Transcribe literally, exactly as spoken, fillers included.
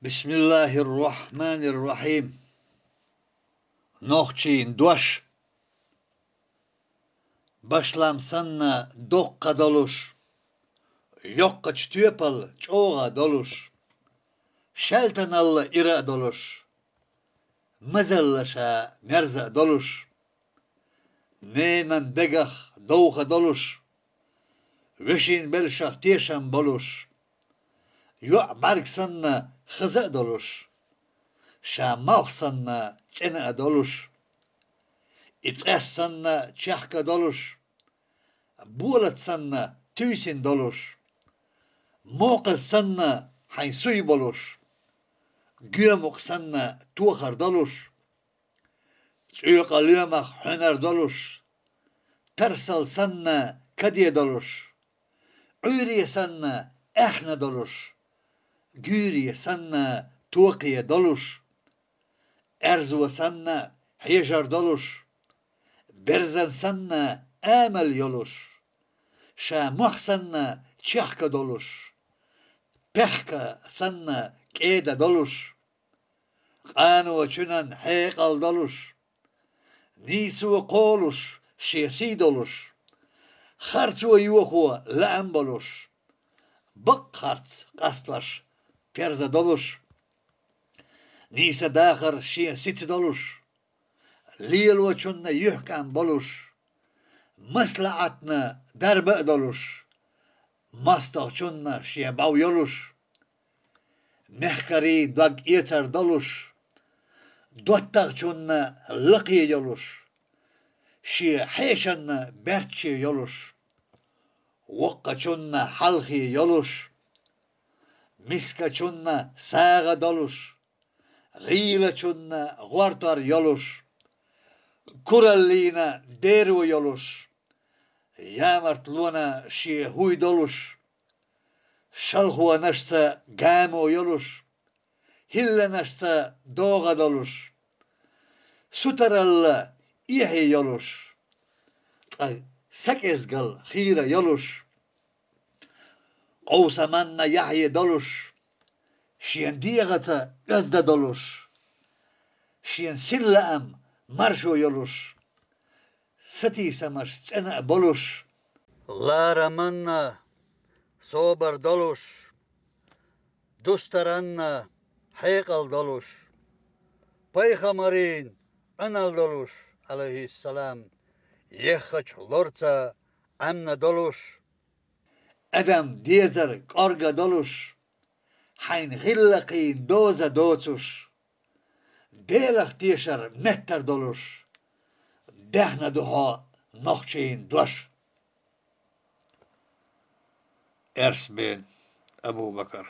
Бисмиллахир-рахманир-рахим. Нохчийн дош. Башлам санна доккха долуш, йоккхачу тоьпал чӀогӀа долуш, шаьлтаналла ира а долуш, мазалла ша мерза а долуш, неман бегах довха долуш, вешин белшах тешам болуш, йоӀ бӀаьрг санна хаза а долуш, ша малх санна цӀена а долуш, и цӀаьс санна чехка долуш, болат санна туьйсина долуш, мокхаз санна хьайн суй болуш, гоьмукъ санна тохар долуш, цӀоькъа лоьмах хьуьнар долуш, тарсал санна каде долуш, Ӏуьйре санна аьхна долуш, гуьйре санна токхе долуш, аьрзо санна хьежар долуш, берзан санна амал йолуш, ша мохь санна чехка долуш, пехка санна кӀеда долуш, къано чуьнан хьекъал долуш, нийсо кхолуш, шен сий долуш, харцо йохо лаам болуш, бакъ харц къастош терза долуш, нийса дахар шен сица долуш, лелочунна юьхькӀам болуш, маслаӀатна дарба а долуш, мостагӀчунна шен бӀов йолуш, мехкарийн дог эцар долуш, доттагӀчунна лакхе йолуш, шен хьешанна баьрчче йолуш, воккхачунна хьалхе йолуш, мискачунна сагӀа долуш, гӀийлачунна гӀортор йолуш, кураллина деро йолуш, ямартлонан шен хӀуй долуш, шалхонашца гамо йолуш, хӀилланашца догӀа долуш, сутаралла эхье йолуш, ткъа сакӀезгал хийра йолуш, къовсаманна яхье долуш, шен дегӀаца оьзда долуш, шен сирлаам маршо йолуш, сатийсамаш цӀена а болуш, лараманна собар долуш, дустаранна хьекъал долуш, пайхамарийн Ӏуналла долуш, алейхиссалам, еххачу лорца Ӏемна долуш, адам дезар кӀорга долуш, хьайн гӀиллакхийн доза доцуш, Делах тешар меттар долуш, даьхна ду хьо нохчийн дош. Эрсбен Абу-Бакар.